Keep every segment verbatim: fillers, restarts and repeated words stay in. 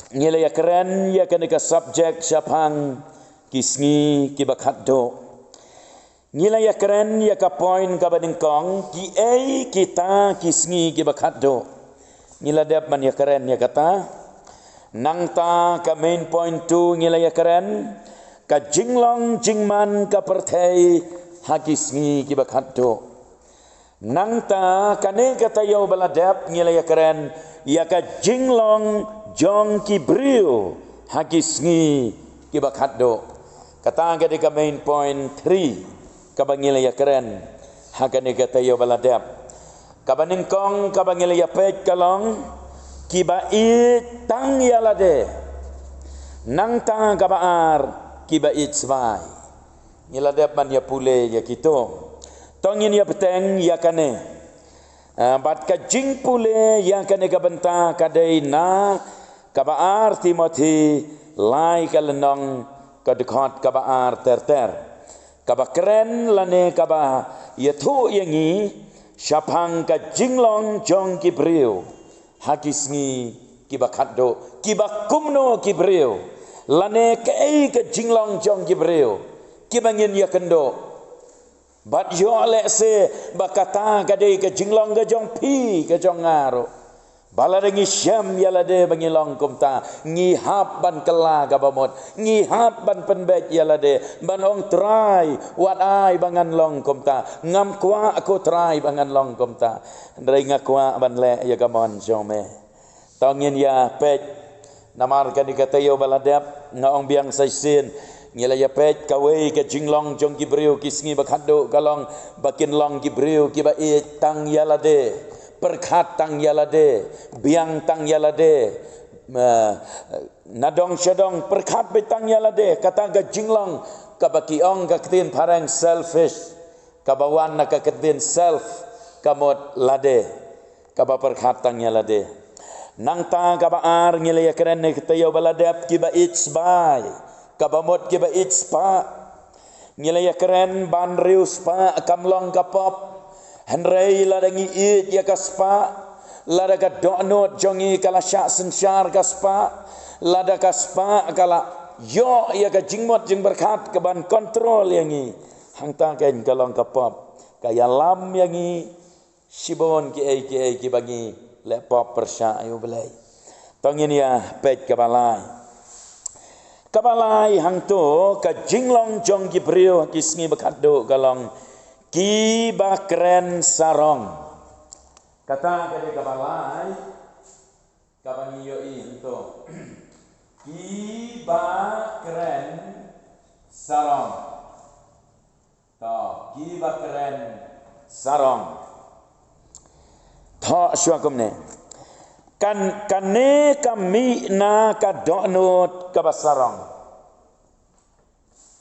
Ngi la ïakren ïa kane ka subject shaphang ki sngi kiba khatduh. Ngi la ïakren ïa ka point kaba nyngkong, kiei kita ki sngi kiba khatduh. Ngi la dep ban ïakren ïa kata. Nangta ka main point two ngi la ïakren, ka jinglong jingman ka pyrthei ha ki sngi kiba khatduh. Nangta kane ka taïew ba la dep ngi la ïakren ïa ka jinglong jong ki briew ha ki sngi kiba khatduh. Kata ka dei ka main point three kaba ngi la ïakren ha kane ka taïew ba la dep. Kaba nyngkong kaba ngi la ïapeit ka long, kiba ïeit tang ïa lade. Nangta kaba ar, kiba ïeit sbai. Ngi la dep ban ïa pule ïa kito. To ngin ïa bteng ïa kane. Ah, bad ka jingpule ïa kane ka bynta ka dei na kaba ar Timothi lai ka lynnong, ka dkhot kaba ar ter ter. Kaba kren lane kaba ïathuh ïa ngi shaphang ka jinglong jong ki briew ha ki sngi kiba khatduh, kiba kumno ki briew, lane kaei ka jinglong jong ki briew kiba ngin ïakynduh. Bad ïoh lehse ba kata ka dei ka jinglong ka jong phi, ka jong nga ruh. Ba lada ngi shem ïa lade ba ngi long kumta, ngi hap ban kylla kaba mut, ngi hap ban pynbeit ïa lade, ban ong Trai, wat ai ba ngan long kumta, ngam kwah ko Trai ba ngan long kumta. Hynrei nga kwah ban leh ïa ka mon jong me. To ngin ïa peit. Namar kane ka taïew ba la dep, nga ong biang sa shisien, ngi la ïa peit kawei ka jinglong jong ki briew ki sngi ba khatduh ka long ba kin long ki briew kiba ïeit tang ïa lade, pyrkhat tang ïa lade, biang tang ïa lade, eh, nadong shadong pyrkhat beit tang ïa lade. Kata ka jinglong kaba ki ong ka ktien phareng selfish, kaba wan na ka ktien self, ka mut lade, kaba pyrkhat tang ïa lade. Nangta kaba ar ngi la ïakren ïa ka taïew ba la dep, kiba ïeit sbai, kaba mut kiba ïeit spah. Ngi la ïakren ba hynriew spah kam long ka pop. Hynrei lada ngi ïeit ïa ka spah, lada ka dohnud jong ngi ka la shah synshar ka spah, lada ka spah ka la ïoh ïa ka jingmut jingpyrkhat kaban control ïa ngi, hangta kein ka long ka pop, ka ïalam ïa ngi shibun kiei kiei kiba ngi leh pop pyrshah ïa U Blei. To ngin ïa peit kaba lai. Kaba lai hangto, ka jinglong jong ki briew ha ki sngi ba khatduh ka long kiba kren sarong. Kata ka dei kaba lai kaba ngi ïohi hangto. Kiba kren sarong. To, kiba kren sarong. To, shuwa kumne. Kan, kane ka mih na ka dohnud kaba sarong.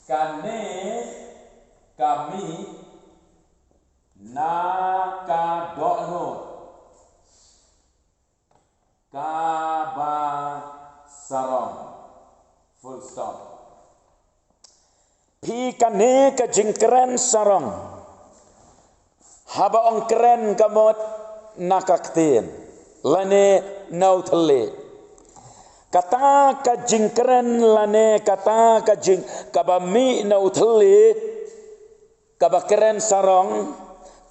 Kane ka mih na ka dohnud kaba sarong. Full stop. Phi, kane ka jingkren sarong, haba ong kren ka mut na ka ktien lane na u thylliej. Kata ka jingkren lane kata ka jing, kaba mih na u thylliej, kaba kren sarong,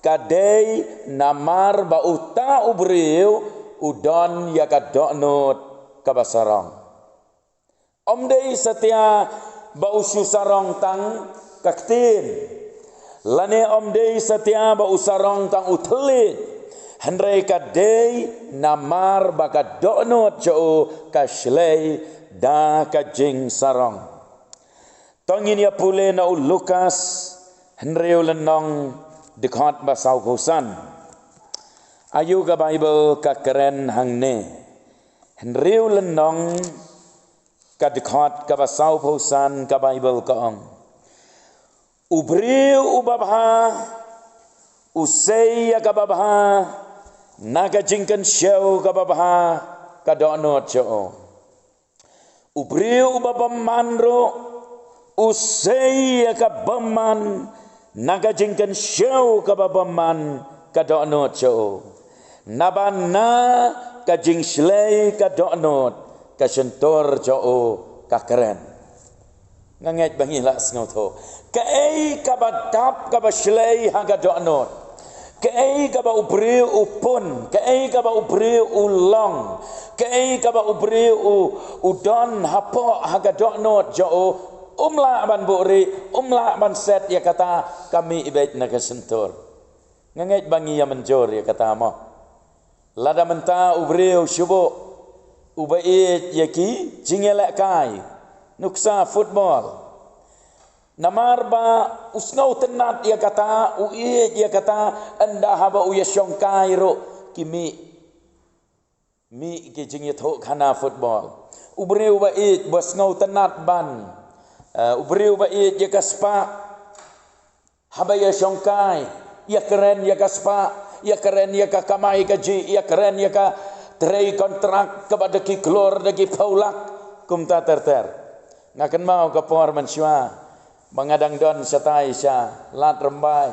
ka dei namar ba uta u briew u don ïa ka dohnud kaba sarong. Ym dei satia ba u shu sarong tang ka ktien, lane ym dei satia ba u sarong tang u thylliej, hynrei ka dei namar ba ka dohnud jong u ka shlei da ka jingsarong. To ngin ïa pule na u Lukas hynriew lynnong, dkhot ba sawphew san. Aïu ka Baibl ka kren hangne? Hynriew lynnong, ka dkhot kaba sawphew san, ka Baibl ka ong, u briew uba bha u sei ïa kaba bha, na ka jingkynshew kaba bha ka dohnud jong u. U briew uba bymman ruh u sei ïa ka bymman, na ka jingkynshew kaba bymman ka dohnud jong u. Naba na ka jingshlei ka dohnud ka shyntur jong u ka kren. Nga ngeit ba ngi lah sngewthuh. Kaei kaba dap kaba shlei ha ka dohnud? Kaei kaba u briew u pun? Kaei kaba u briew u long? Kaei kaba u briew u, u don hapoh ha ka dohnud jong u? Um lah ban buhrieh, um lah ban set ïa kata, ka mih beit na ka shyntur. Nga ngeit ba ngi ïa mynjur ïa kata mo. Lada mynta u briew shu buh, uba ïeit ïa ki jingïalehkai, nuksa football. Namar ba u sngewtynnat ïa kata, u ïeit ïa kata, ynda haba u ïashongkai ruh ki mih. Mih ki jingïathuhkhana football. U briew ba ïeit, ba sngewtynnat ban. Eh, u briew ba ïeit ïa ka spah. Haba ïashongkai, ïakren ïa ka spah, ïakren ïa ka kamai kajih, ïakren ïa ka trei kontrak kaba da ki klur da ki phew lak, kumta ter ter. Nga kynmaw ka por mynshuwa ba nga dang don shatai sha Lad Rymbai.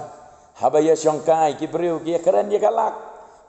Haba ïashongkai ki briew ki ïakren ïa ka lak,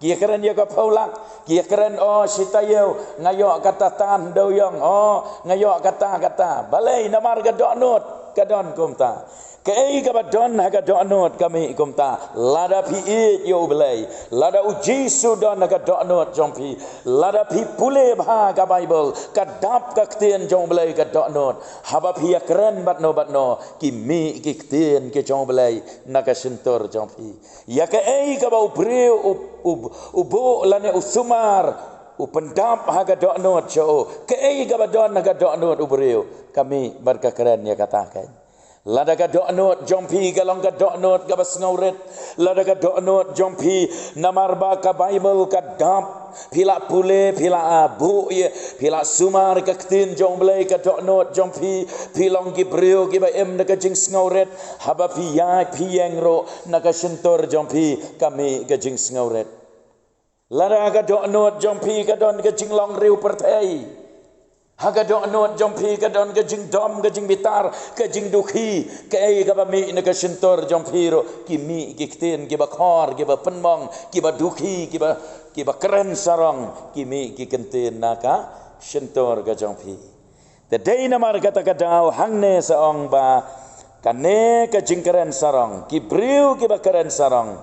ki ïakren ïa ka phew lak, ki ïakren, oh, shi taïew nga ïoh kata tan dewïong, oh, nga ïoh kata kata. Balei? Namar ka dohnud ka don kumta. Kaei kaba don ha ka dohnud ka mih kumta. Lada phi ïeit ïa U Blei, lada U Jisu don ha ka dohnud jong phi, lada phi pule bha ka Baibl, ka dap ka ktien jong U Blei ka dohnud. Haba phi ïakren bad no bad no, ki mih ki ktien ki jong U Blei na ka shyntur jong phi. Ïa kaei kaba u briew u, u, u buh lane u sumar, u pyndap ha ka dohnud jong u. Kaei kaba don ha ka dohnud u briew, ka mih bad ka kren ïa kata kein. Lada ka dohnud jong phi ka long ka dohnud kaba sngewrit, lada ka dohnud jong phi, namar ba ka Baibl ka dap, phi la pule, phi la, ah, buh ïa, phi la sumar ka ktien jong U Blei ka dohnud jong phi, phi long ki briew kiba im da ka jingsngewrit, haba phi ïaid phi ïeng ruh na ka shyntur jong phi ka mih ka jingsngewrit. Lada ka dohnud jong phi ka don ka jinglong riewpyrthei, ha ka dohnud jong phi ka don ka jingdom, ka jingbitar, ka jingdukhi, kaei kaba mih na ka shyntur jong phi ruh, ki mih ki ktien kiba khor, kiba pynmong, kiba dukhi, kiba, kiba kren sarong, ki mih ki ktien na ka shyntur ka jong phi. Te dei namar kata ka daw hangne sa ong ba kane ka jingkren sarong, ki briew kiba kren sarong,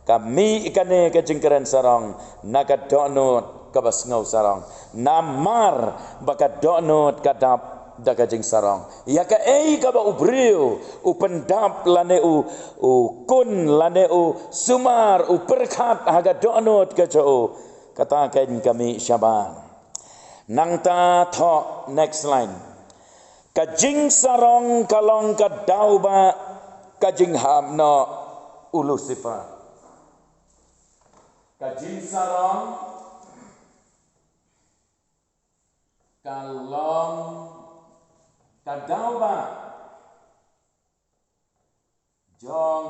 ka mih kane ka jingkren sarong na ka dohnud kaba sngew sarong. Namar ba ka dohnud ka dap da ka jingsarong. Ïa kaei kaba u briew u pyndap lane u, u kun lane u sumar, u pyrkhat ha ka dohnud ka jong u, kata kein ka mih shabar. Nangta thoh, next line. Ka jingsarong ka long ka daw ba ka jinghap noh u Lucifer. Ka jingsarong ka long ka daw ba jong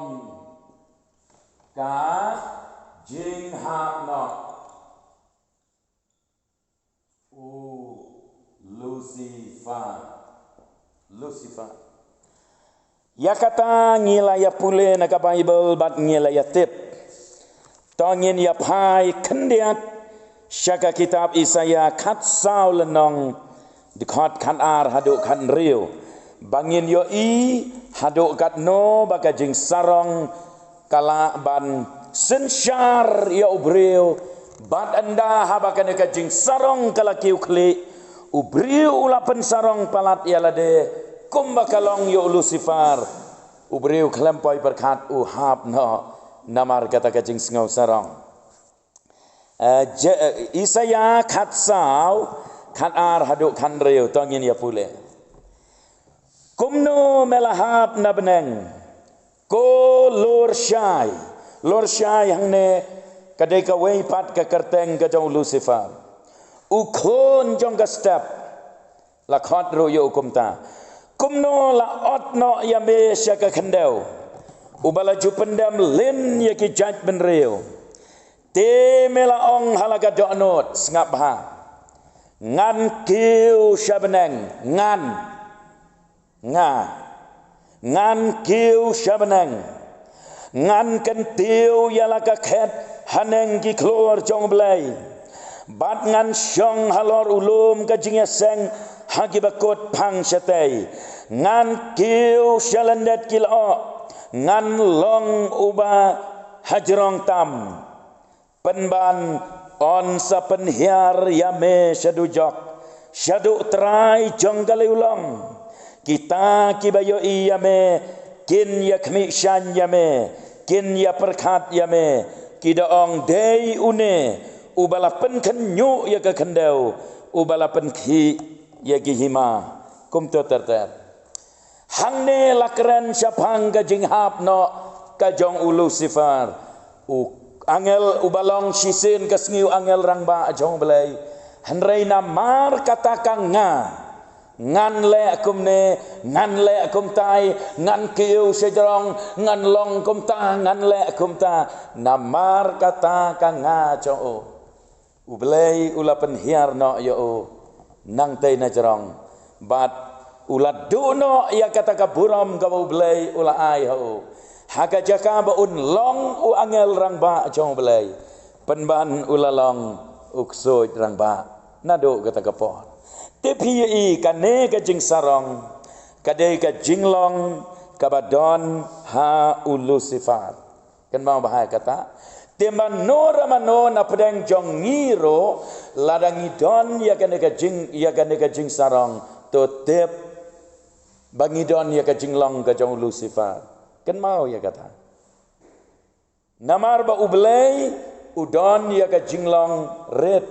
ka jinghap noh u Lucifer. Lucifer. Ïa kata ngi la ïa pule na ka Baibl bad ngi la ïa tip. To ngin ïa phai khyndiat sha ka kitab Isaïah khatsaw lynnong, dkhot khatar haduh khathynriew. Ba ngin ïohi haduh katno ba ka jingsarong ka lah ban synshar ïa u briew, bad ynda haba kane ka jingsarong ka la kiew khlieh, u briew u la pynsarong palat ïa lade, kumba ka long ïa u Lucifer, u briew khlem poi pyrkhat u hap noh namar kata ka jingsngew sarong. Eh, Je-, eh, Isaïah khatsaw, khatar haduh khathynriew, to ngin ïa pule. Kumno me la hap na bneng, ko lurshai. Lurshai hangne ka dei kawei pat ka kyrteng ka jong u Lucifer, u khun jong ka step. La khot ruh ïa u kumta. Kumno la ot noh ïa me sha ka khyndew, uba la ju pyndem lin ïa ki jaitbynriew. Te me la ong ha la ka dohnud, sngap bha. Ngan kiew sha bneng, ngan. Nga. Ngan kiew sha bneng. Ngan kyntiew ïa la ka khet haneng ki khlur jong U Blei. Bad ngan shong halor u lum ka jingïaseng ha ki bakut phang shatei. Ngan kiew sha lyndet ki lyoh. Ngan long uba hajrong tam. Pynban yn sa pynhiar ïa me shaduh jok, shaduh Trai jong ka liulong. Kita kiba ïohi ïa me kin ïakhmih shaiñ ïa me, kin ïapyrkhat ïa me, ki da ong, dei une uba la pynkhynñiuh ïa ka khyndew, uba la pynkhih ïa ki hima. Kumto ter ter. Hangne la kren shaphang ka jinghap noh ka jong u Lucifer, u angel uba long shisien ka sngi u angel rangbah jong U Blei. Hynrei namar kata ka nga, ngan leh kumne, ngan leh kumtai, ngan kiew shajrong, ngan long kumta, ngan leh kumta. Namar kata ka nga jong u, U Blei u la pynhiar noh ïa u nangtei na jrong. Bad u la duh noh ïa kata ka burom kaba U Blei u la ai ha u, ha ka jaka ba un long u angel rangbah jong U Blei. Pynban u la long u ksuid rangbah naduh kata ka por. Te phi ïohi kane ka jingsarong ka dei ka jinglong kaba don ha u Lucifer. Kynmaw bha ïa kata. Te mano re mano na pdeng jong ngi ruh, lada ngi don ïa kane ka jing, ïa kane ka jingsarong, to tip ba ngi don ïa ka jinglong ka jong u Lucifer. Kynmaw ïa kata. Namar ba U Blei u don ïa ka jinglong rit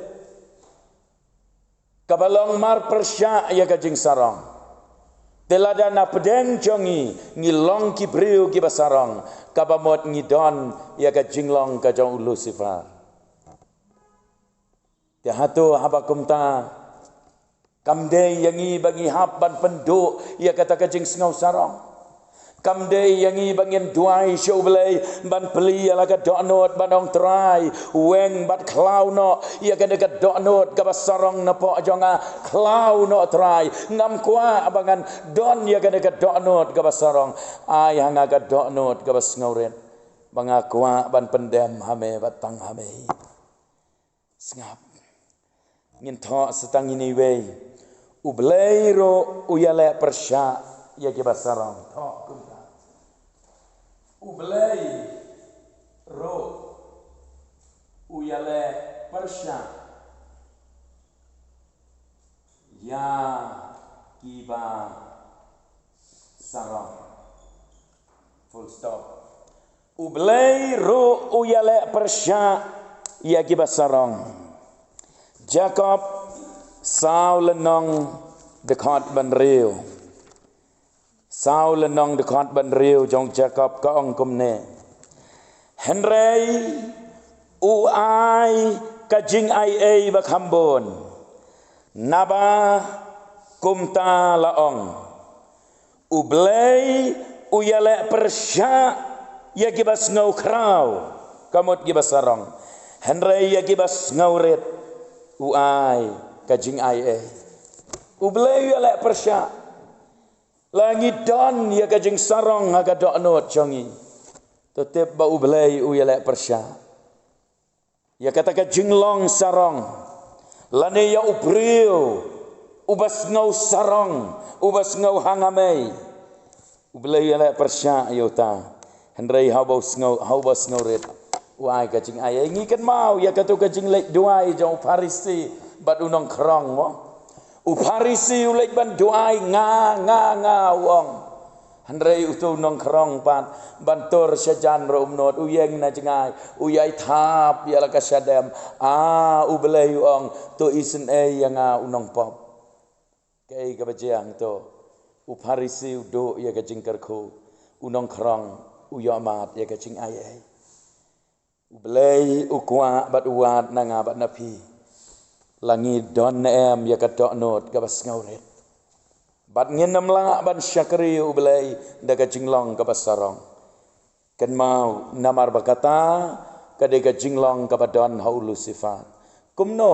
kaba long mar pyrshah ïa ka jingsarong. Te lada na pdeng jong ngi ngi long ki briew kiba sarong, kaba mut ngi don ïa ka jinglong ka jong u Lucifer. Te hato haba kumta, kam dei ïa ngi ba ngi hap ban pynduh ïa kata ka jingsngew sarong? Kam dei ïa ngi ba ngin duwai sha U Blei ban plie ïa la ka dohnud, ban ong, Trai, weng bad khlaw noh ïa kane ka dohnud kaba sarong napoh jong nga. Khlaw noh Trai, ngam kwah ba ngan don ïa kane ka dohnud kaba sarong. Ai ha nga ka dohnud kaba sngewrit, ba nga kwah ban pyndem ha me bad tang ha me hi. Sngap. Ngin thoh sa tang ine iwei. U Blei ruh u ïaleh pyrshah ïa kiba sarong. Thoh kumta. U Blei ruh u ïaleh pyrshah ïa kiba sarong. Full stop. U Blei ruh u ïaleh pyrshah ïa kiba sarong. Jakob saw lynnong dkhot ba hynriew. Saw lynnong dkhot ba hynriew jong Jakob ka ong kumne. Hynrei u ai ka jingaiei ba kham bun. Naba kumta la ong. U Blei u ïaleh pyrshah ïa kiba sngew khraw, ka mut kiba sarong. Hynrei ïa kiba sngew rit u ai ka jingaiei. U Blei u ïaleh pyrshah. La ngi don ïa ka jingsarong ha ka dohnud jong ngi, to tip ba U Blei u ïaleh pyrshah ïa kata ka jinglong sarong. Lane ïa u briew uba sngew sarong, uba sngew hangamei, U Blei u ïaleh pyrshah ïa uta. Hynrei ha uba sngew, ha uba sngew rit u ai ka jingaiei. Ngi kynmaw ïa kato ka jingleit duwai jong u Pharisi bad u nongkhrong mo. U Pharisi u leit ban duwai, nga, nga, nga, u ong. Hynrei uto u nongkhrong pat, ban tur sha jan ruh um nud, u ïeng na jngai, u ïai thap ïa la ka shadem. Ah, U Blei u ong, to isynei ïa nga u nongpop. Kaei kaba jia hangto? U Pharisi u duh ïa ka jingkyrkhu, u nongkhrong u ïohmad ïa ka jingaiei. U Blei u kwah bad u wad na nga bad na phi, la ngi don ne em ïa ka dohnud kaba sngew rit, bad ngin ym lah ban shakri ïa U Blei da ka jinglong kaba sarong. Kynmaw, namar ba kata ka dei ka jinglong kaba don ha u Lucifer. Kumno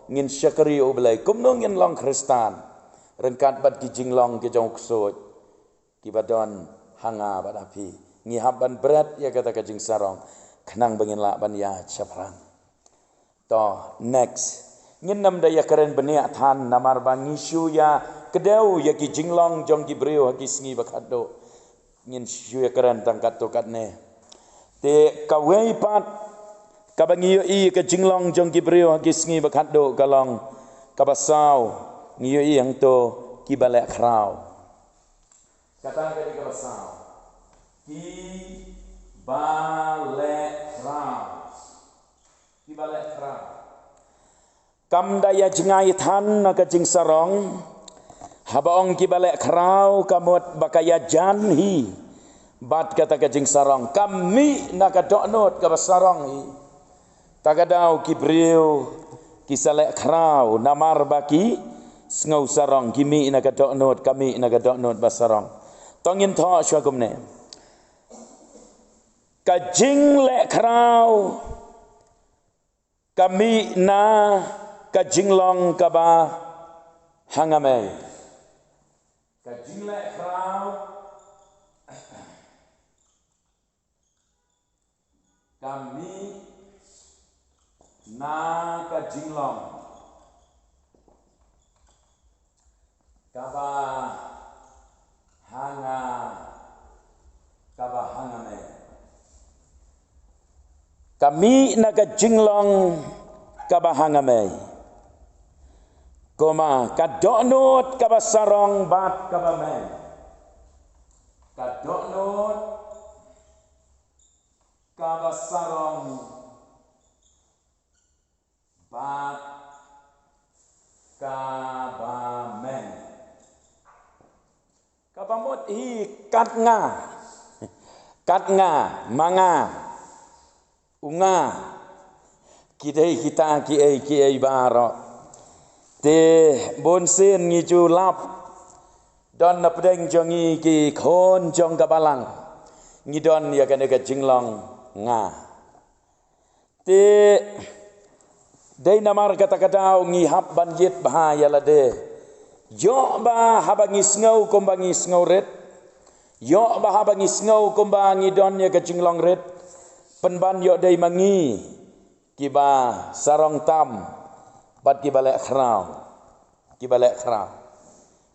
ngin shakri ïa U Blei, kumno ngin long Khristan ryngkat bad ki jinglong ki jong u ksuid kiba don ha nga bad ha phi? Ngi hap ban bret ïa kata ka jingsarong khnang ba ngin lah ban ïaid shaphrang. To, next. Ngin ym da ïakren bniah than namar ba ngi shu ïa kdew ïa ki jinglong jong ki briew ha ki sngi ba khatduh. Ngin shu ïakren tang katto katne. Te kawei pat kaba ngi ïohi ka jinglong jong ki briew ha ki sngi ba khatduh ka long kaba saw, ngi ïohi hangto kiba leh khraw. Kata ka dei kaba saw. Kiba leh khraw. Kiba leh khraw. Kam da ïa jngai than na ka jingsarong. Haba ong kiba leh khraw ka mut ba ka ïajan hi bad kata ka jingsarong. Kam mih na ka dohnud kaba sarong hi. Ta ka daw ki briew ki sa leh khraw namar ba ki sngew sarong, ki mih na ka dohnud, ka mih na ka dohnud ba sarong. To ngin thoh shuwa kumne. Ka jingleh khraw ka mih na ka jinglong kaba hangamei. Ka jingleh khraw ka mih na ka jinglong kaba hanga, kaba hangamei. Ka mih na ka jinglong kaba hangamei. Kumba ka dohnud kaba sarong bad kaba mei. Ka dohnud kaba sarong bad kaba mei. Kaba mut hi kat nga. Kat nga, ma nga, u nga. Ki dei kita kiei kiei baroh. Te bunsien ngi ju lap. Don na pdeng jong ngi ki khun jong ka balang. Ngi don ïa kane ka jinglong nga. Te dei namar kata ka daw ngi hap ban ïit bha ïa lade. Ïoh ba haba ngi sngew kumba ngi sngew rit. Ïoh ba haba ngi sngew kumba ngi don ïa ka jinglong rit. Pynban ïoh dei ma ngi kiba sarong tam bad kiba leh khraw. Kiba leh khraw.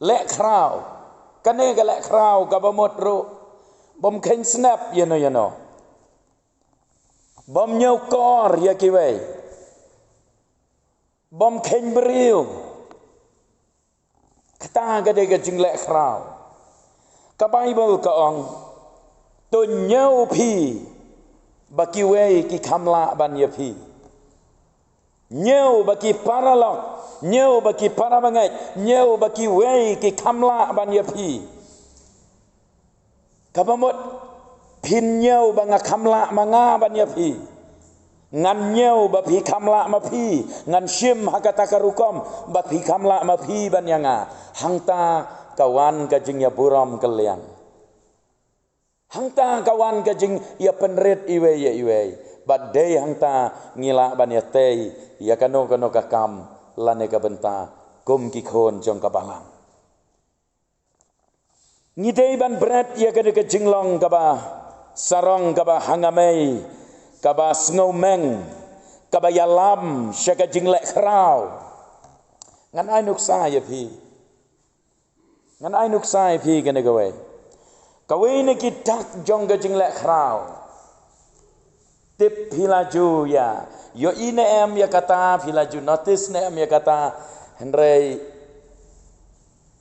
Leh khraw. Kane ka leh khraw kaba mut ruh bym kheiñ snep ïano ïano. Bym ñiewkor ïa kiwei. Bym kheiñ briew. Kata ka dei ka jingleh khraw. Ka Baibl ka ong, to ñiew phi ba kiwei ki kham lah ban ïa phi. Ñiew ba ki paralok, ñiew ba ki parabangeit, ñiew ba kiwei ki kham lah ban ïa phi. Kaba mut phin ñiew ba nga kham lah ma nga ban ïa phi. Ngan ñiew ba phi kham lah ma phi, ngan shim ha kata ka rukom ba phi kham lah ma phi ban ïa nga. Hangta ka wan ka jingïaburom kylliang. Hangta ka wan ka jingïapynrit iwei ïa iwei. Bad dei hangta ngi lah ban ïatei ïa kano kano ka kam lane ka bynta kum ki khun jong ka balang. Ngi dei ban bret ïa kane ka jinglong kaba sarong, kaba hangamei, kaba sngewmeng, kaba ïalam sha ka jingleh khraw. Ngan ai nuksa ïa phi. Ngan ai nuksa ïa phi kane kawei. Kawei na ki dak jong ka jingleh khraw. Tip phi la ju ïa ïohi ne em ïa kata, phi la ju notice ne em ïa kata. Hynrei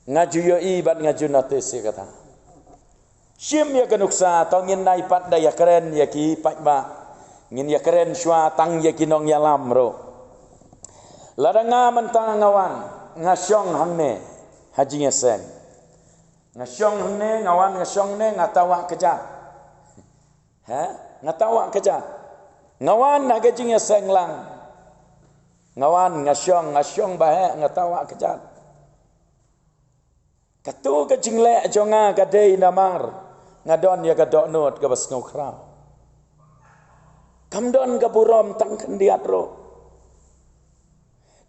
nga ju ïohi bad nga ju notice ïa kata. Shim ïa ka nuksa, to ngin nai pat da ïakren ïa ki paidbah. Ngin ïakren shuwa tang ïa ki nongïalam ruh. Lada nga mynta nga wan, nga shong hangne ha jingïaseng. Nga shong hangne, nga wan nga shong hangne, nga tawah kjat. Ha? Nga tawah kjat. Nga wan ha ka jingïaseng lang. Nga wan nga shong, nga shong ba heh, nga tawah kjat. Kato ka jingleh jong nga ka dei namar nga don ïa ka dohnud kaba sngewkhraw. Kam don ka burom tang khyndiat ruh.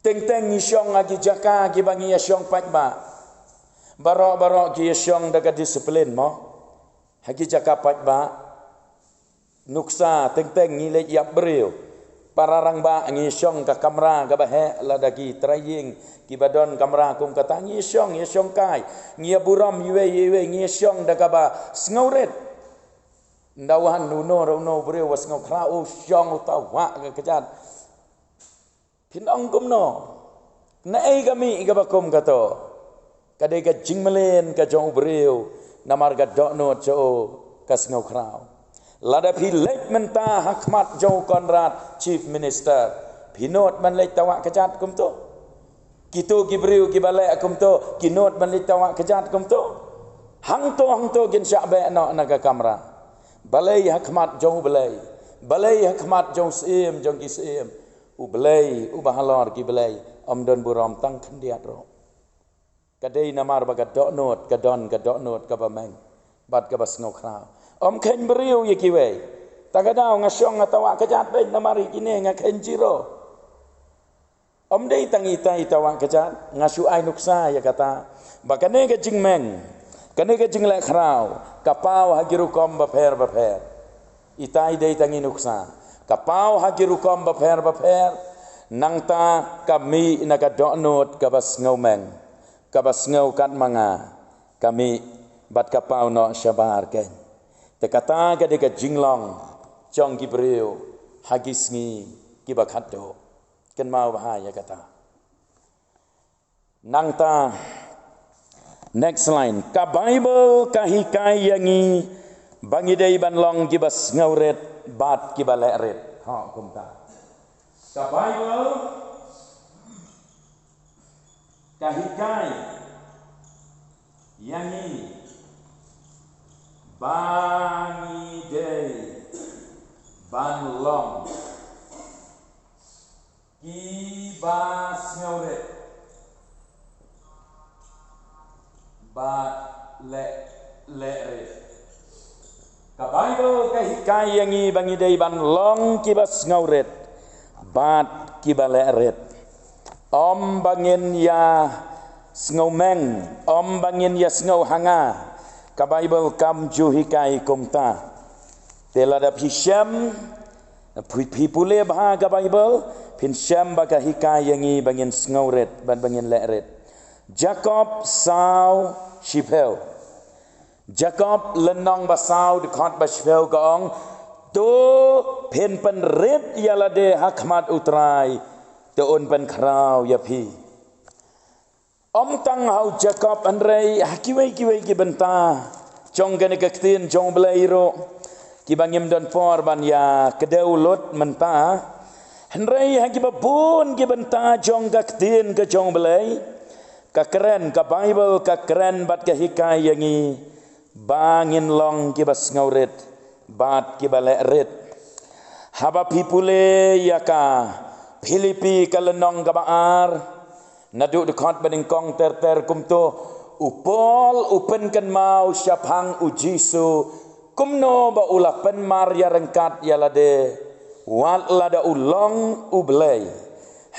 Teng teng ngi shong ha ki jaka kiba ngi ïa shong paidbah. Baroh baroh ki ïa shong da ka disiplin mo. Ha ki jaka paidbah. Nuksa teng teng ngi leit ïap briew. Para rangbah ngi shong ka kamra kaba heh lada ki trai ïing kiba don kamra kum kata ngi shong, ngi shong kai, ngi ïa burom iwei iwei, ngi shong da kaba sngewrit. Nda wan uno uno briew wa sngewkhraw u shong uta wah ka kjat. Phin ong kumno? Na ei ka mih kaba kum kato? Ka dei ka jingmlien ka jong u briew namar ka dohnud jong u ka sngewkhraw. Lada phi leit mynta ha khmat jong u Conrad Chief Minister, phi nud ban leit tawah kjat kumto? Kito ki briew kiba leh kumto ki nud ban leit tawah kjat kumto? Hangto hangto kin shah beh noh na ka kamra. Balei ha khmat jong u Blei? Balei ha khmat jong u Syiem jong ki syiem? U Blei uba halor ki blei um don burom tang khyndiat ruh. Ka dei namar ba ka dohnud ka don ka dohnud kaba meng bad kaba sngewkhraw. Um kheiñ briew ïa kiwei. Ta ka daw nga shong nga tawah kjat beit namar ïa kine nga kheiñ jiro. Um dei tang itai i tawah kjat, nga shu ai nuksa ïa kata ba kane ka jingmeng, kane ka jingleh khraw ka paw ha ki rukom bapher bapher. Itai dei tang i nuksa, ka paw ha ki rukom bapher bapher. Nangta ka mih na ka dohnud kaba sngewmeng, kaba sngew kat ma nga, ka mih bad ka paw noh shabar keiñ. Te kata ka dei ka jinglong jong ki briew ha ki sngi kiba khatduh. Kynmaw bha ïa kata. Nangta, next line, ka Baibl ka hikai ïa ngi ba ngi dei ban long kiba sngewrit bad kiba lehrit. Ha, kumta. Ka Baibl ka hikai ïa ngi ba ngi dei ban long kiba sngewrit bad leh, lehrit. Ka Baibl ka hikai ïa ngi ba ngi dei ban long kiba sngewrit bad kiba lehrit. Ym ba ngin ïa sngewmeng, ym ba ngin ïa sngew ha nga. Ka Baibl kam ju hikai kumta. Te lada phi shem, phi, phi pule bha ka Baibl, phin shem ba ka hikai ïa ngi ba ngin sngewrit bad ba ngin lehrit. Jakob saw shiphew. Jakob lynnong ba saw dkhot ba shiphew ka ong, to phin pynrit ïa lade ha khmat U Trai, to un pynkhraw ïa phi. Ym tang ha u Jakob hynrei ha kiwei kiwei ki bynta jong kane ka ktien jong U Blei ruh, kiba ngim don por ban ïa kdew lut mynta. Hynrei ha kiba bun ki bynta jong ka ktien ka jong U Blei, ka kren, ka Baibl ka kren bad ka hikai ïa ngi ba ngin long kiba sngewrit bad kiba lehrit. Haba phi pule ïa ka Philippi ka lynnong kaba ar, naduh dkhot ba nyngkong ter ter kumto, u Paul u pynkynmaw shaphang U Jisu kumno ba u la pynmar ïa ryngkat ïa lade wat lada u long U Blei.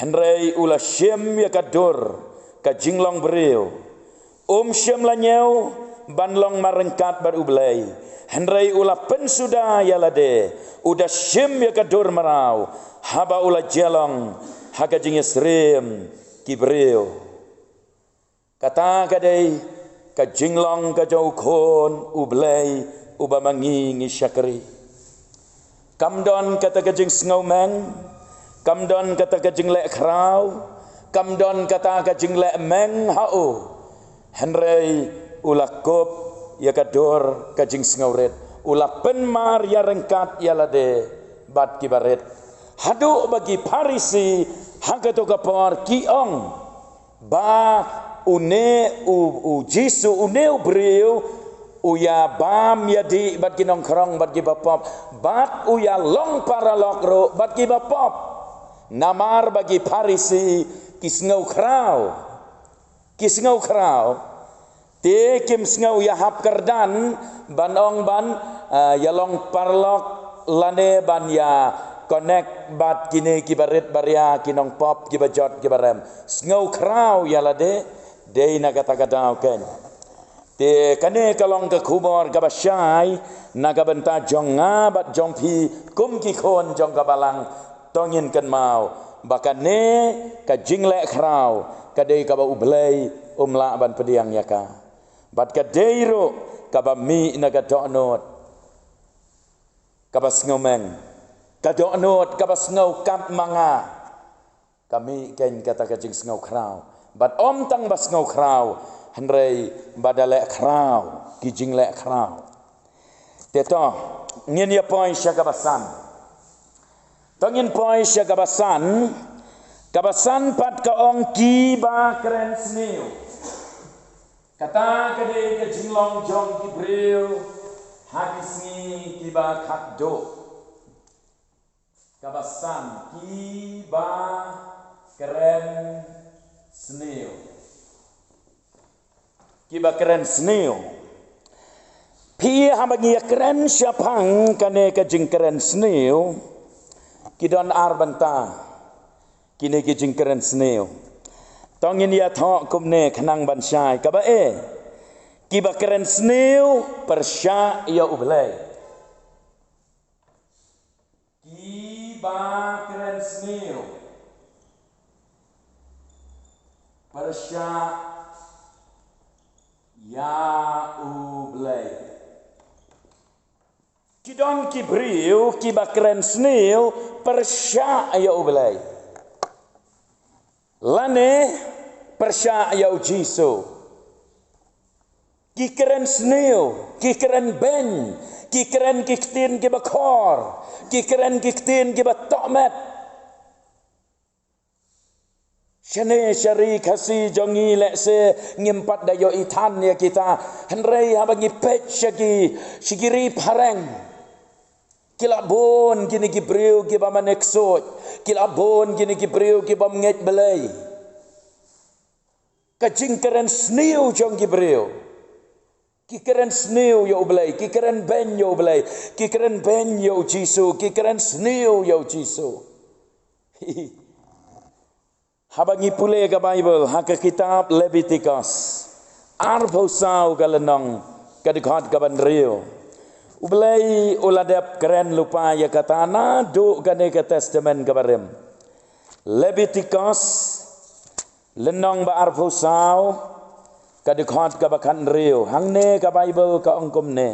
Hynrei u la shim ïa ka dur ka jinglong briew. Um shym la ñiew ban long mar ryngkat bad U Blei, hynrei u la pynsuda ïa lade, u da shim ïa ka dur mraw haba u la jia long ha ka jingïasyriem ki briew. Kata ka dei ka jinglong ka jong U Khun U Blei uba ma ngi ngi shakri. Kam don kata ka jingsngewmeng, kam don kata ka jingleh khraw, kam don kata ka jingleh meng ha u. Hynrei u la kup ïa ka dur ka jingsngewrit, u la pynmar ïa ryngkat ïa lade bad kiba rit. Haduh ba ki Pharisi ha kato ka por ki ong ba une u, U Jisu, une u briew u ïa bam ïa dih bad ki nongkhrong bad kiba pop, bad u ïa long paralok ruh bad kiba pop. Namar ba ki Pharisi ki sngew khraw, ki sngew khraw. Te kim sngew ïa hap kyrdan ban ong ban, ah, ïa long paralok lane ban ïa connect bad kine kiba rit baria, ki nongpop, kiba jot, kiba rem. Sngew khraw ïa lade, dei na kata ka daw keiñ. Te kane ka long ka khubor kaba shai na ka bynta jong nga bad jong phi kum ki khun jong ka balang. To ngin kynmaw ba kane ka jingleh khraw ka dei kaba U Blei um lah ban pdiang ïa ka. Bad ka dei ruh kaba mih na ka dohnud kaba sngewmeng, ka dohnud kaba sngew kat ma nga. Ka mih keiñ kata ka jingsngew khraw. Bad ym tang ba sngew khraw, hynrei ba da leh khraw ki jingleh khraw. Te to, ngin ïa poi sha kaba san. To ngin poi sha kaba san. Kaba san pat ka ong kiba kren sniew. Kata ka dei ka jinglong jong ki briew ha ki sngi kiba khatduh. Kaba san, kiba kren sniew. Kiba kren sniew. Phi, haba ngi ïa kren shaphang kane ka jingkren sniew, ki don ar bynta kine ki jingkren sniew. To ngin ïathoh kumne khnang ban shai. Kaba A, kiba kren sniew pyrshah ïa U Blei. Kiba kren sniew pyrshah ïa U Blei. Ki don ki briew kiba kren sniew pyrshah ïa U Blei. Lane pyrshah ïa U Jisu. Ki kren sniew, ki kren beiñ, ki kren ki ktien kiba khor, ki kren ki ktien kiba tohmet. Shane sha ri Khasi jong ngi lehse ngim pat da ïohi than ïa kita. Hynrei haba ngi peit sha ki, sha ki ri phareng, ki la bun kine ki briew kiba mane ksuid, ki la bun kine ki briew kibym ngeit Blei. Ka jingkren sniew jong ki briew. Ki kren sniew ïa U Blei, ki kren beiñ ïa U Blei, ki kren beiñ ïa U Jisu, ki kren sniew ïa U Jisu. Haba ngi pule ka Baibl ha ka kitab Lebitikos arphew saw ka lynnong, ka dkhot kaba hynriew. U Blei u la dep kren lypa ïa kata naduh kane ka Testament kaba rim. Lebitikos lynnong ba arphew saw, ka dkhot kaba khathynriew. Hangne ka Baibl ka ong kumne.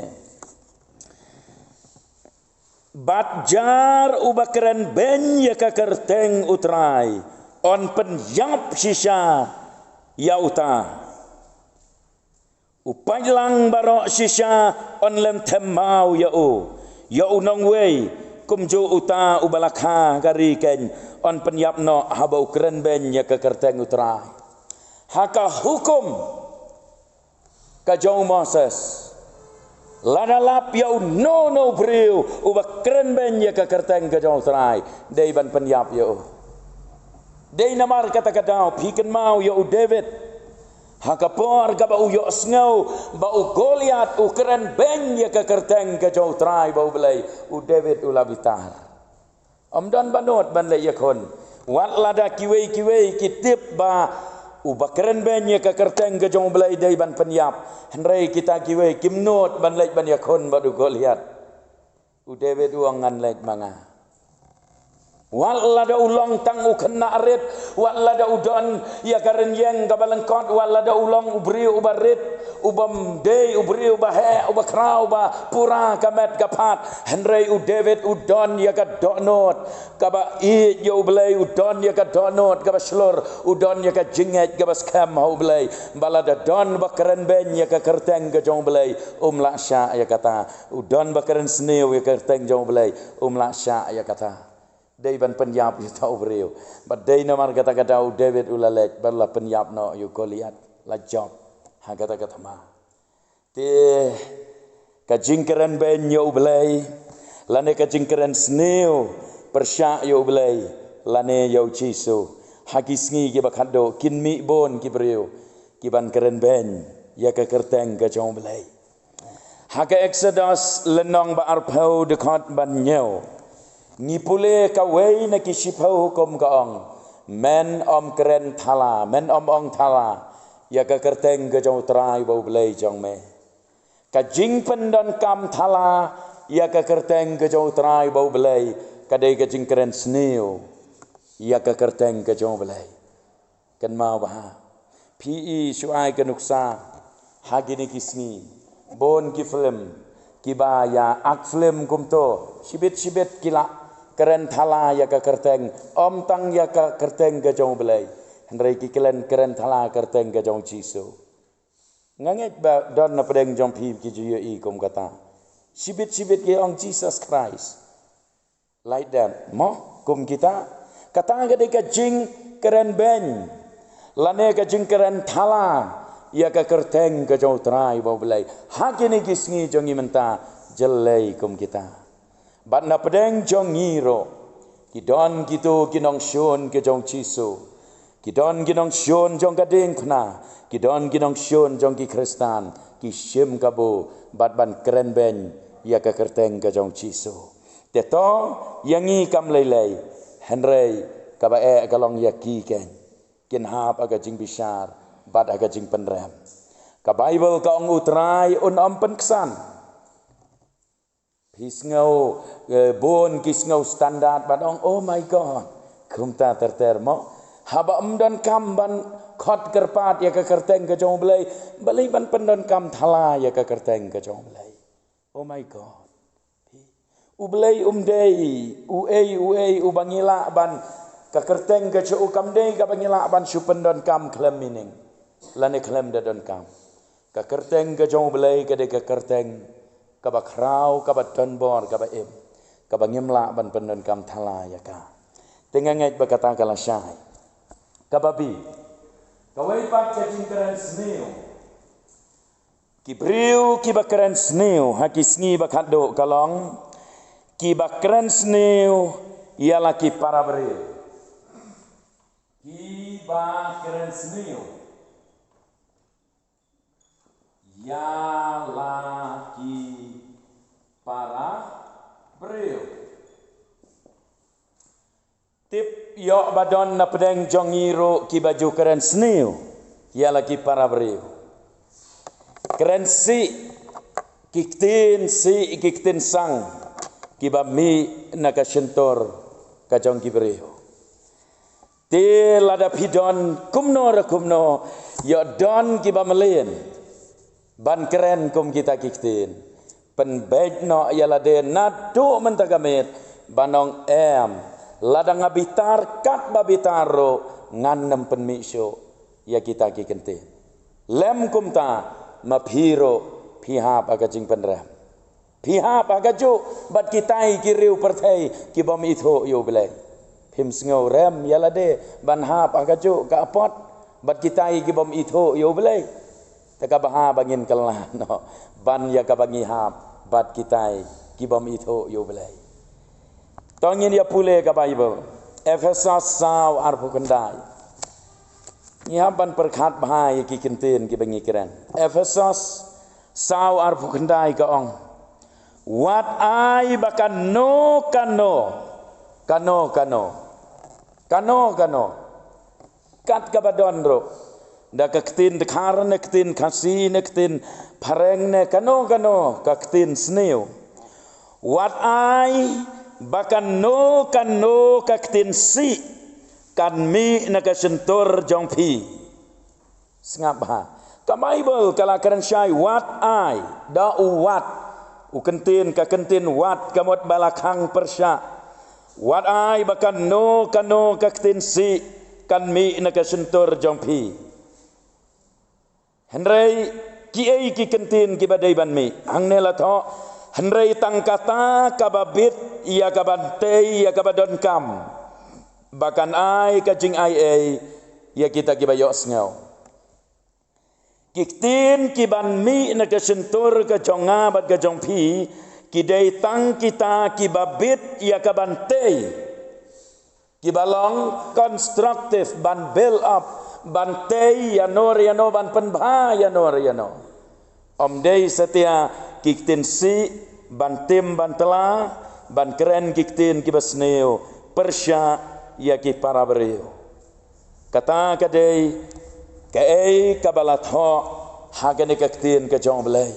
Bad jar uba kren beiñ ïa ka kyrteng U Trai, yn pynïap shisha ïa uta. U paidlang baroh shisha yn lem them maw ïa u, ïa u nongwei, kumjuh uta uba la kha ka ri keiñ, yn pynïap noh haba u kren beiñ ïa ka kyrteng U Trai. Ha ka hukum ka jong u Moses, lada lap ïa uno uno u briew uba kren beiñ ïa ka kyrteng ka jong U Trai, dei ban pynïap ïa u. Dei namar kata ka daw phi kynmaw ïa u David. Ha ka por kaba u ïohsngew ba u Goliat u kren beiñ ïa ka kyrteng ka jong U Trai ba U Blei, u David u la bitar. Ym don ba nud ban leit ïakhun. Wat lada kiwei kiwei ki tip ba uba kren beiñ ïa ka kyrteng ka jong U Blei dei ban pynïap, hynrei kita kiwei kim nud ban leit ban ïakhun bad u Goliat. U David u ong, ngan leit ma nga. Wat lada u long tang u khynnah rit, wat lada u don ïa ka rynïeng kaba lyngkot, wat lada u long u briew uba rit, ubym dei u briew uba heh, uba khraw, uba pura ka met ka phad, hynrei u David u don ïa ka dohnud kaba ïeit ïa U Blei, u don ïa ka dohnud kaba shlur, u don ïa ka jingngeit kaba skhem ha U Blei. Ba lada don ba kren beiñ ïa ka kyrteng ka jong U Blei, um lah shah ïa kata. U don ba kren sniew ïa ka kyrteng jong U Blei, um lah shah ïa kata. Dei ban pynïap ïa uta u briew. Bad dei namar kata ka daw u David u la leit bad la pynïap noh ïa u Goliat, la jop ha kata ka thma. Te ka jingkren beiñ ïa U Blei lane ka jingkren sniew pyrshah ïa U Blei lane ïa U Jisu, ha ki sngi kiba khatduh kin mih bun ki briew kiban kren beiñ ïa ka kyrteng ka jong U Blei. Ha ka Eksodos lynnong ba arphew, dkhot ba hynñiew, ngi pule kawei na ki shiphew hukum ka ong, men ym kren thala, men ym ong thala ïa ka kyrteng ka jong U Trai ba U Blei jong me. Ka jingpyndonkam thala ïa ka kyrteng ka jong U Trai ba U Blei ka dei ka jingkren sniew ïa ka kyrteng ka jong U Blei. Kynmaw bha, phi i shuwa ka nuksa ha kine ki sngi, bun ki film kiba ïa ak film kumto, shibit shibit ki la kren thala ïa ka kyrteng, ym tang ïa ka kyrteng ka jong U Blei, hynrei ki kren kren thala kyrteng ka jong Jisu. Nga ngeit ba don na pdeng jong phi ki ju ïohi kum kata. Shibit shibit ki ong Jesus Christ. Like that, mo, kum kita. Kata ka dei ka jingkren beiñ lane ka jingkren thala ïa ka kyrteng ka jong U Trai bad U Blei. Ha kine ki sngi jong ngi mynta, jyllei kum kita. Bad na pdeng jong ngi ruh, ki don kito ki nongshun ka jong Jisu, ki don ki nongshun jong ka diengphna, ki don ki nongshun jong ki Khristan, ki shim kabu bad ban kren beiñ ïa ka kyrteng ka jong Jisu. Te to, ïa ngi kam lei lei, hynrei kaba eh ka long ïa ki keiñ, kin hap ha ka jingbishar bad ha ka jingpynrem. Ka Baibl ka ong U Trai un ym pynksan. Phi sngew, eh, bun ki sngew standard bad ong, "Oh my God, kumta ter ter mo." Haba ym donkam ban khot kyrpad ïa ka kyrteng ka jong U Blei, balei ban pyndonkam thala ïa ka kyrteng ka jong U Blei? Oh my God. U Blei um dei uei uei uba ngi lah ban, ka kyrteng ka jong u kam dei kaba ngi lah ban shu pyndonkam khlem meaning lane khlem da donkam. Ka kyrteng ka jong U Blei ka dei ka kyrteng kaba khraw, kaba donbor, kaba im, kaba ngim lah ban pyndonkam thala ïa ka. Te nga ngeit ba kata ka lashai. Kaba bi, kawei pat ka jingkren sniew. Ki briew kiba kren sniew ha ki sngi ba khatduh ka long kiba kren sniew ïa la ki para briew. Kiba kren sniew ïa la ki para briew. Tip ïoh ba don na pdeng jong ngi ruh kiba ju kren sniew ïa la ki para briew. Kren sih ki ktien, sih ki ktien sang kiba mih na ka shyntur ka jong ki briew. Te lada phi don kumno re kumno, ïoh don kiba mlien ban kren kum kita ki ktien. Pynbeit noh ïa lade naduh mynta ka miet ban ong, em, lada nga bitar katba bitar ruh ngan ym pynmih shuh ïa kita ki ktien. Lem kumta ma phi ruh phi hap ha ka jingpynrem. Phi hap ha kajuh bad kitai ki riew pyrthei ki bym ithuh ïa U Blei. Phim sngew rem ïa lade ban hap ha kajuh ka apot bad kitai ki bym ithuh ïa U Blei. Te kaba ha ba ngin kylla noh ban ïa kaba ngi hap bad kitai ki bym ithuh ïa U Blei. To ngin ïa pule ka Baibl. Ephesos saw arphew khyndai. Ngi hap ban pyrkhat bha ïa ki ktien kiba ngi kren. Ephesos saw arphew khyndai ka ong, wat ai ba kano kano, kano kano, kano kano, kat kaba don ruh, da ka ktien Dkhar ne ktien Khasi ne ktien Phareng ne kano kano ka ktien sniew. Wat ai ba kano kano ka ktien sih kan mih na ka shyntur jong phi. Sngap bha. Ka Baibl ka la kren shai wat ai, da u wat. U kyntien, ka kyntien wat ka mut ba la khang pyrshah. Wat ai ba kano kano ka ktien sih kan mih na ka shyntur jong phi. Hynrei kiei ki kyntien kiba dei ban mih? Hangne la thoh, hynrei tang kata kaba bit ïa kaban tei ïa kaba donkam, ba kan ai ka jingaiei ïa kita kiba ïohsngew. Ki ktien kiban mih na ka shyntur ka jong nga bad ka jong phi, ki dei tang kita kiba bit ïa kaban tei. Kiba long constructive, ban build up, ban tei ïano re ïano, ban pynbha ïano re ïano. Ym dei satia ki ktien sih, ban tim, ban tla, ban kren ki ktien kiba sniew pyrshah ïa ki para briew. Kata ka dei kaei kaba la thoh ha kane ka ktien ka jong U Blei.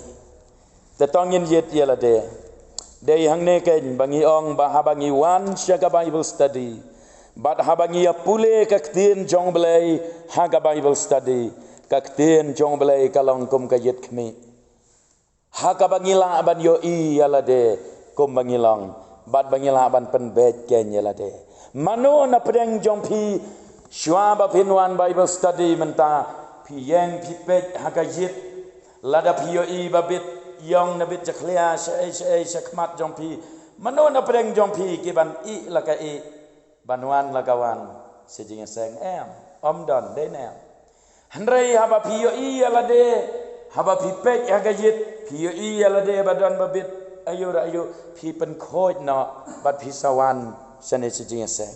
Te to ngin ïit ïa lade. Dei hangne keiñ ba ngi ong ba haba ngi wan sha ka Bible study, bad haba ngi ïa pule ka ktien jong Blei ha ka Bible study, ka ktien jong Blei ka long kum ka ïit khmih. Ha kaba ngi lah ban ïohi ïa lade kum ba ngi long, bad ba ngi lah ban pynbeit keiñ ïa lade. Mano na pdeng jong phi, shuwa ba phin wan Bible study mynta, phi ïeng phi peit ha ka ïit, lada phi ïohi ba bit ïong na bit jakhlia, shaei shaei sha khmat jong phi, mano na pdeng jong phi ki ban ïeh la ka ïeh, ban wan la ka wan sha jingïaseng? Em, ym don, dei ne em? Hynrei haba phi ïohi ïa lade, haba phi peit ha ka ïit, phi ïohi ïa lade ba don ba bit, aïu re aïu, phi pynkhuid noh bad phi sa wan shane sha jingïaseng.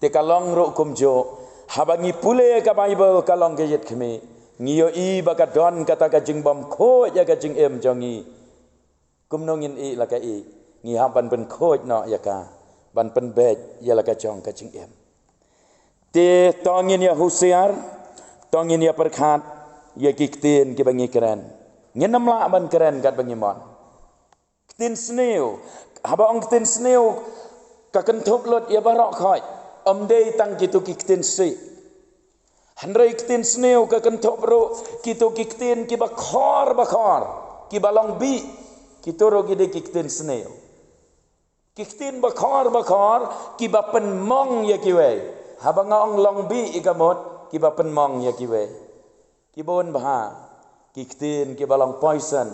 Te ka long ruh kumjuh, haba ngi pule ka Bible ka long ka ïit khmih, ngi ïohi ba ka don kata ka jingbymkhuid ïa ka jingim jong ngi. Kumno ngin ïeh la ka ïeh? Ngi hap ban pynkhuid noh ïa ka, ban pynbeit ïa la ka jong ka jingim. Te to ngin ïa husiar, to ngin ïa pyrkhat ïa ki ktien kiba ngi kren. Ngin ym lah ban kren katba ngi mon. Ktien sniew, haba ong ktien sniew, ka kynthup lut ïa baroh khoit, ym dei tang kito ki ktien sih. Hynrei ktien sniew ka kynthup ruh kito ki ktien kiba khor ba khor, kiba long bih, kito ruh ki dei ki ktien sniew. Ki ktien ba khor ba khor, kiba pynmong ïa kiwei. Haba nga ong long bih ïa ka mut, kiba pynmong ïa kiwei. Kiba un bha, ki ktien kiba long poison,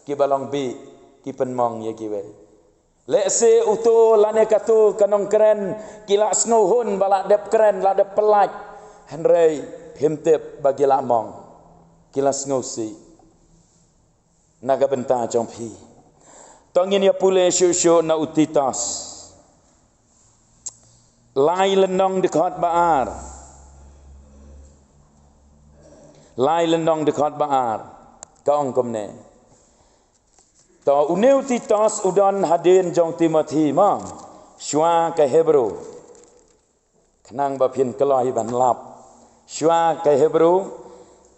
kiba long bih, ki pynmong ïa kiwei. Lehse uto lane kato ka nongkren ki la sngewhun ba la dep kren, la dep pyllait. Hynrei phim tip ba ki la mong, ki la sngewsih na ka bynta jong phi. To ngin ïa pule shuh shuh na u Titos. Lai lynnong dkhot ba ar. Lai lynnong dkhot ba ar. Ka ong kumne. To une u Titos u don hadien jong u Timothi mo. Shuwa ka Hebru. Khnang ba phin kloi ban lap. Shuwa ka Hebru,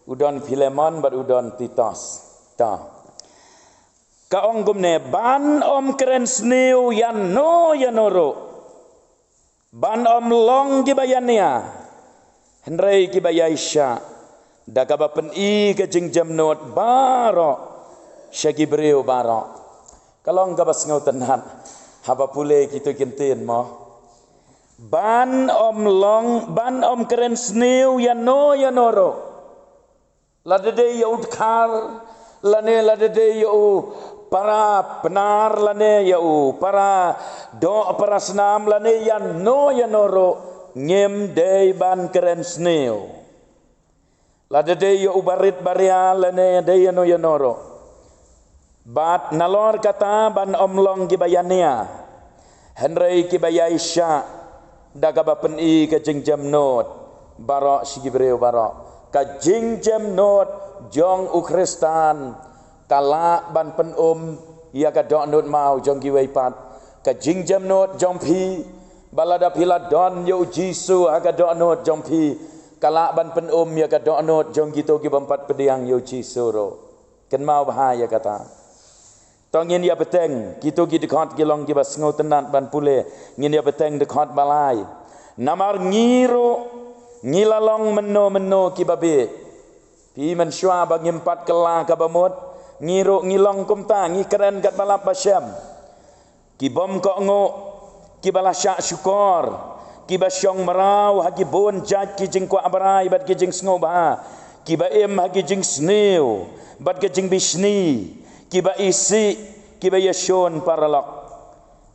u don Philemon bad u don Titos. To. Ka ong kumne, ban ym kren sniew ïano ïano ruh. Ban ym long kiba ïania, hynrei kiba ïaishah, da kaba pyni ka jingjemnud baroh sha ki briew baroh. Ka long kaba sngewtynnat haba pule kito ki ktien mo. Ban ym long, ban ym kren sniew ïano ïano ruh. Lada dei ïa u dkhar, lane lada dei ïa u para Pnar, lane ïa u para doh para snam, lane ïano ïano ruh, ngim dei ban kren sniew. Lada dei ïa u barit baria, lane dei ïano ïano ruh. Bad nalor kata ban ym long kiba ïania, hynrei kiba ïaishah, da kaba pyni ka jingjemnud baroh sha ki briew baroh. Ka jingjemnud jong u Khristan ka lah ban pyn-um ïa ka dohnud maw jong kiwei pat. Ka jingjemnud jong phi, ba lada phi la don ïa u Jisu ha ka dohnud jong phi, ka lah ban pyn-um ïa ka dohnud jong kito ki bym pat pdiang ïa u Jisu ruh. Kynmaw bha ïa kata. To ngin ïa bteng, kito ki dkhot ki long kiba sngewtynnat ban pule, ngin ïa bteng dkhot ba lai. Namar ngi ruh ngi la long mynno mynno kiba bieit. Phi, mynshuwa ba ngim pat kylla kaba mut, ngi ruh ngi long kumta, ngi kren katba lap ba shem. Ki bym kohnguh, kiba la shah shukor, kiba shong mraw ha ki bun jait ki jingkwah brai bad ki jingsngewbha, kiba im ha ki jingsniew bad ki jingbishni, kiba isih, kiba ïashun paralok.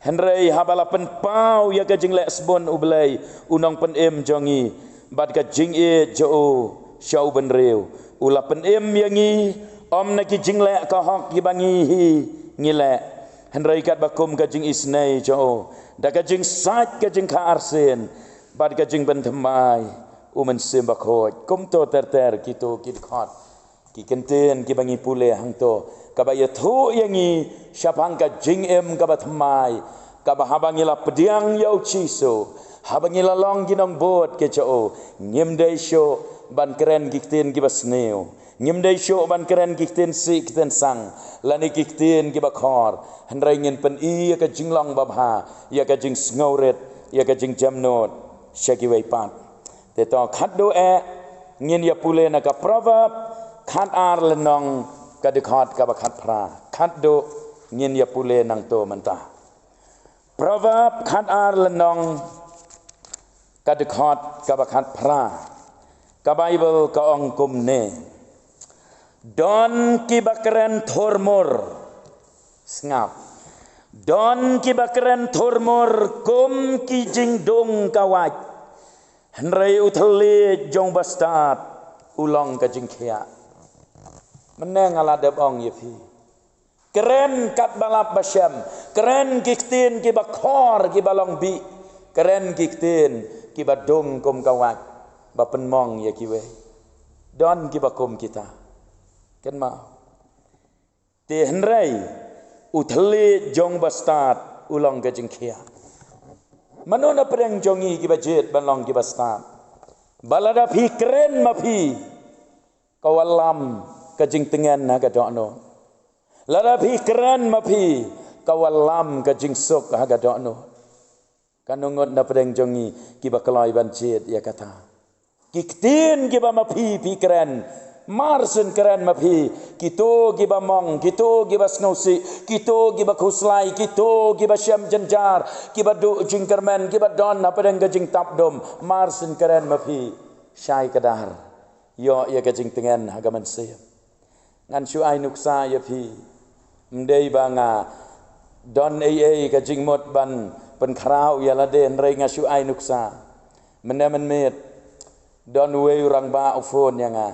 Hynrei haba la pynpaw ïa ka jingleh sbun U Blei, U Nongpynim jong ngi, bad ka jingïeit jong U sha u bynriew, U la pynim ïa ngi, ym na ki jingleh ka hok kiba ngi hi ngi leh, hynrei katba kum ka jingisynei jong U, da ka jingsaid ka jingkha arsien bad ka jingpynthymmai U Mynsiem Bakhuid. Kumto ter ter kito ki dkhot, ki kyntien kiba ngi pule hangto, kaba ïathuh ïa ngi shaphang ka jingim kaba thymmai, kaba haba ngi la pdiang ïa U Jisu, haba ngi la long ki nongbud ki jong U, ngim dei shuh ban kren ki ktien kiba sniew, Ngim dei shuh ban kren ki ktien sih ktien sang, lane ki ktien kiba khor. Hynrei ngin pyni ïa ka jinglong babha, ïa ka jingsngewrit, ïa ka jingjemnud sha kiwei pat. Te to khatduh eh, ngin ïa pule na ka Proverb khatar lynnong, ka dkhot kaba khatphra. Khatduh ngin ïa pule nangto mynta. Proverb khatar lynnong, ka dkhot kaba khatphra. Ka Baibl ka ong kumne: Don kiba kren thurmur. Sngap. Don kiba kren thurmur kum ki jingdung kawait. Hynrei u thylliej jong bastad u long ka jingkhiah. Mynne nga la dep ong ïa phi, kren katba lap ba shem. Kren ki ktien kiba khor, kiba long bih. Kren ki ktien kiba dung kum kawait, ba pynmong ïa kiwei. Don kiba kum kita. Kynmaw. Te hynrei u thylliej jong bastad u long ka jingkhiah. Mano na pdeng jong ngi kiba jied ban long ki bastad? Ba lada phi kren ma phi, ka wallam ka jingtngen ha ka dohnud. Lada phi kren ma phi, ka wallam ka jingsuk ha ka dohnud. Katno ngut na pdeng jong ngi kiba kloi ban jied ïa kata? Ki ktien kiba ma phi phi kren, mar shen kren ma phi, kito kiba mong, kito kiba sngewsih, kito kiba khuslai, kito kiba shem jynjar, kiba duh jingkyrmen, kiba don ha pdeng ka jingtapdum, mar shen kren ma phi. Shai kdar. Ïoh ïa ka jingtngen ha ka mynsiem. Ngan shu ai nuksa ïa phi. Ym dei ba nga don ei ei ka jingmut ban pynkhraw ïa lade, hynrei nga shu ai nuksa. Mynne mynmiet don uwei u rangbah u phone ïa nga.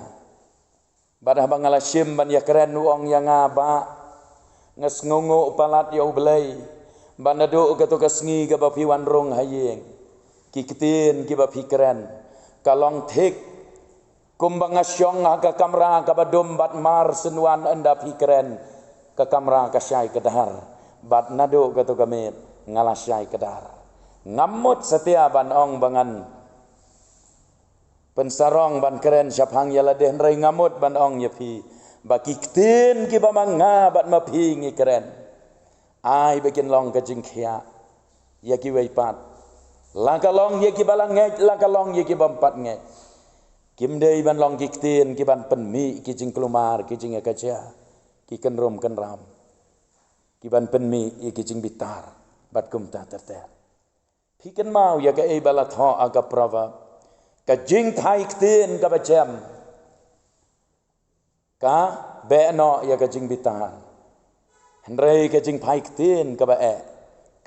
Bad haba nga la shim ban ïakren, u ong ïa nga, Bah, nga sngewnguh palat ïa U Blei ba naduh kato ka sngi kaba phi wan rung ha ïing, ki ktien kiba phi kren ka long thik kumba nga shong ha ka kamra kaba dum, bad mar shen wan ynda phi kren, ka kamra ka shai kdar, bad naduh kato ka miet nga la shai kdar. Ngam mut satia ban ong ba ngan pynsarong ban kren shaphang ïa lade, hynrei nga mut ban ong ïa phi ba ki ktien kiba ma nga bad ma phi ngi kren, ai ba kin long ka jingkhiah ïa kiwei pat. La ka long ïa kiba la ngeit, la ka long ïa kiba ym pat ngeit. Kim dei ban long ki ktien kiban pynmih ki jingkulmar, ki jingïakajia, ki kynrum kynram, kiban pynmih ïa ki jingbitar bad kumta ter ter. Phi kynmaw ïa kaei ba la thoh ha ka Proverb? Ka jingphai ktien kaba jem ka beh noh ïa ka jingbitar, hynrei ka jingphai ktien kaba eh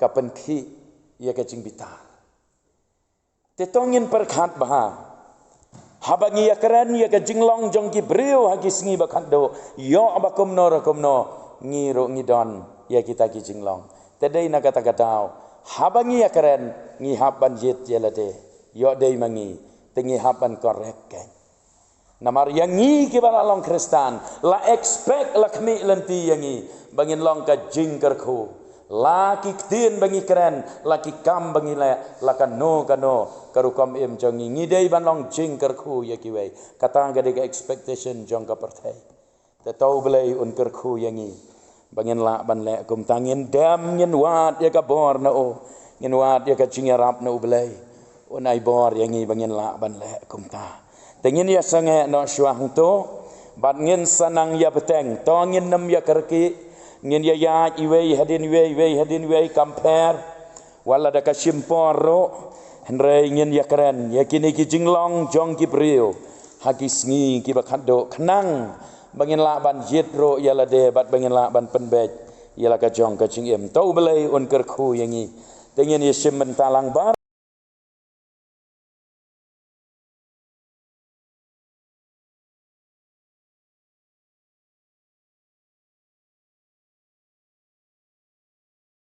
ka pynkhih ïa ka jingbitar. Te to ngin pyrkhat bha. Haba ngi ïakren ïa ka jinglong jong ki briew ha ki sngi ba khatduh, ïoh ba kumno re kumno, ngi ruh ngi don ïa kita ki jinglong. Te dei na kata ka daw, haba ngi ïakren, ngi hap ban jied ïa lade. Ïoh dei ma ngi, te ngi hap ban correct kein. Namar ïa ngi kiba la long Khristan, la expect, la khmih lynti ïa ngi ba ngin long ka jingkyrkhu. La ki ktien ba ngi kren, la ki kam ba ngi leh, la kano kano ka rukom im jong ngi, ngi dei ban long jingkyrkhu ïa kiwei. Kata ka dei ka expectation jong ka pyrthei. Te to U Blei un kyrkhu ïa ngi ba ngin lah ban leh kumta. Ngin dem, ngin wad ïa ka bor na u, ngin wad ïa ka jingïarap na U Blei, un ai bor ïa ngi ba ngin lah ban leh kumta. Te ngin ïasangeh noh shuwa hangto, bad ngin sa nang ïabteng. To ngin nym ïakyrkieh, ngin ïaïaid iwei hadien iwei, iwei hadien iwei, compare. Wat la da ka shim por ruh, hynrei ngin ïakren ïa kine ki jinglong jong ki briew ha ki sngi kiba khatduh, khnang ba ngin lah ban jied ruh ïa lade bad ba ngin lah ban pynbeit ïa la ka jong ka jingim. To U Blei un kyrkhu ïa ngi. Te ngin ïashim bynta lang bad